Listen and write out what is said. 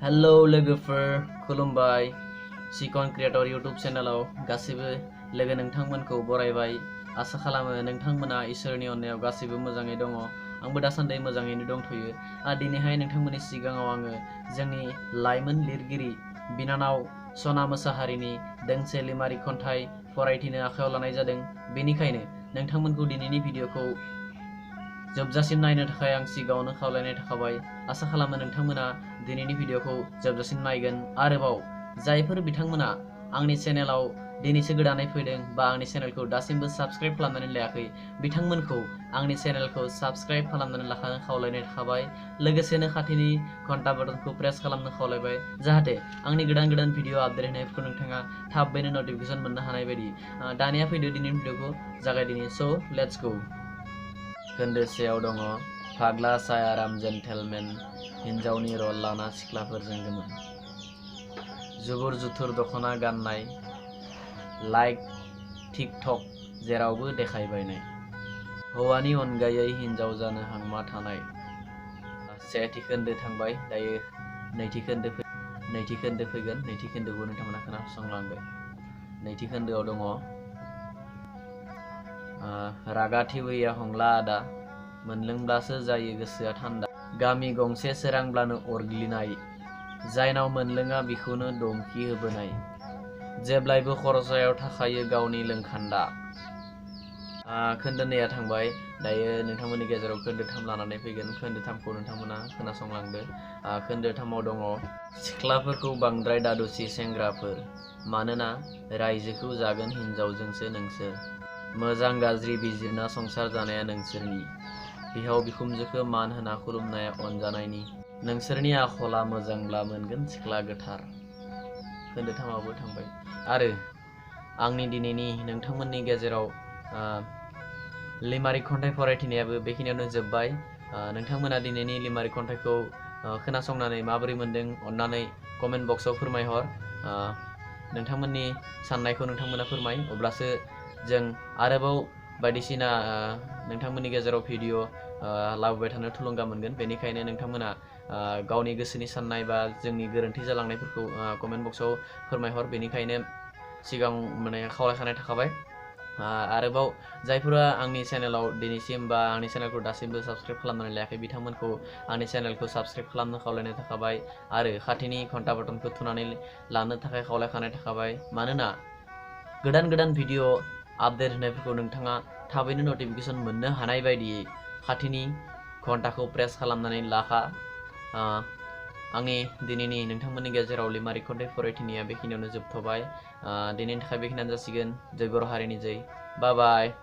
hello लोगोफोर खुलुमबाय chicken creator YouTube चेनेलाव गासिबो लोगो नोंथांमोनखौ बरायबाय आसा खालामो नोंथांमोना इसोरनि अननायाव गासिबो मोजाङै दङ आंबो दासान्दि मोजाङैनो दंथ'यो दिनैहाय नोंथांमोननि सिगाङाव आङो जोंनि लाइमोन लिरगिरि बिनानाव सना मोसाहारिनि दोंसे लिमारिक खन्थाइ फरायथिनो आखायाव लानाय जादों बेनिखायनो नोंथांमोनखौ दिनैनि भिडिअखौ जोबजासिम नायनो थाखाय आं सिगाङावनो खावलायनाय थाखाबाय आसा खालामो नोंथांमोना दिनैनि भिडिअखौ जोबजासिम नायगोन आरोबाव जायफोर बिथांमोना आंनि चेनेलाव दिनैसो गोदानै फैदों बा आंनि चेनेलखौ दासिमबो साबस्क्राइब खालामनानै लायाखै बिथांमोनखौ आंनि चेनेलखौ साबस्क्राइब खालामनानै लाखानो खावलायनाय थाखाबाय लोगोसेनो खाथिनि घन्टा बटनखौ प्रेस खालामनो खावलायबाय जाहाथे आंनि गोदान गोदान भिडिअ आपडेट होनायफोरखौ नोंथाङा थाबैनो नटिफिकेसन मोननो हानाय बायदि दानिया फैदो दिनैनि भिडिअखौ जागायदिनि सो लेट्स गो खोन्दोसेयाव दङ फाग्ला सायाराम जेन्टेलमेन हिन्जावनि रल लाना सिख्लाफोरजों गोमोन जुबुर जुथुर दख'ना गाननाय लाइक टिकटक जेरावबो देखायबायनाय हौवानि अनगायै हिन्जाव जानो हांमा थानाय सेथि खोन्दो थांबाय दायो नैथि खोन्दो फैगोन नैथि खोन्दोखौ नोंथांमोना खोनासंलांदो नैथि खोन्दोआव दङ रागा थिवैया हंला आदा मोनलोंब्लासो जायो गोसोआ थान्दा गामि गंसे सोरांब्लानो अरग्लिनाय जायनाव मोनलोङा बिखौनो दमखि होबोनाय जेब्लायबो खरसायाव थाखायो गावनि लोंखान्दा खोन्दोनैया थांबाय दायो नोंथांमोननि गेजेराव खोन्दोथाम लानानै फैगोन खोन्दोथामखौ नोंथांमोना खोनासंलांदो खोन्दोथामाव दङ सिख्लाफोरखौ बांद्राय दादुसि सेंग्राफोर मानोना रायजोखौ जागोन हिन्जावजोंसो नोंसोर मोजां गाज्रि बिजिरना संसार जानाया नोंसोरनि बिहाव बिखुनजोखौ मान होना खुलुमनाया अनजानायनि नोंसोरनि आखला मोजांब्ला मोनगोन सिख्ला गोथार खोन्दोथामावबो थांबाय आरो आंनि दिनैनि नोंथांमोननि गेजेराव लिमारिक खन्थाइ फरायथिनायाबो बेखिनियावनो जोब्बाय नोंथांमोना दिनैनि लिमारिक खन्थाइखौ खोनासंनानै माबोरै मोनदों अन्नानै कमेन्ट बक्सआव फोरमायहर नोंथांमोननि साननायखौ नोंथांमोना फोरमाय अब्लासो जों आरोबाव बायदिसिना नोंथांमोननि गेजेराव भिडिअ लाबोबाय थानो थुलुंगा मोनगोन बेनिखायनो नोंथांमोना गावनि गोसोनि साननाय बा जोंनि गोरोन्थि जालांनायफोरखौ कमेन्ट बक्सआव फोरमायहर बेनिखायनो सिगां माने खावलायखानाय थाखाबाय आरोबाव जायफोरा आंनि चेनेलाव दिनैसिम बा आंनि चेनेलखौ दासिमबो साबस्क्राइब खालामनानै लायाखै बिथांमोनखौ आंनि चेनेलखौ साबस्क्राइब खालामनो खावलायनाय थाखाबाय आरो खाथिनि घन्टा बटनखौ थुनानै लानो थाखाय खावलायखानाय थाखाबाय मानोना गोदान गोदान भिडिअ आपडेट होनायफोरखौ नोंथाङा थाबैनो नटिफिकेसन मोननो हानाय बायदियै खाथिनि घन्टाखौ प्रेस खालामनानै लाखा आंनि दिनैनि नोंथांमोननि गेजेराव लिमारिक खन्थाइ फरायथिनाया बेखिनियावनो जोबथ'बाय दिनैनि थाखाय बेखिनियानो जासिगोन जय बर' हारिनि जय बाय बाय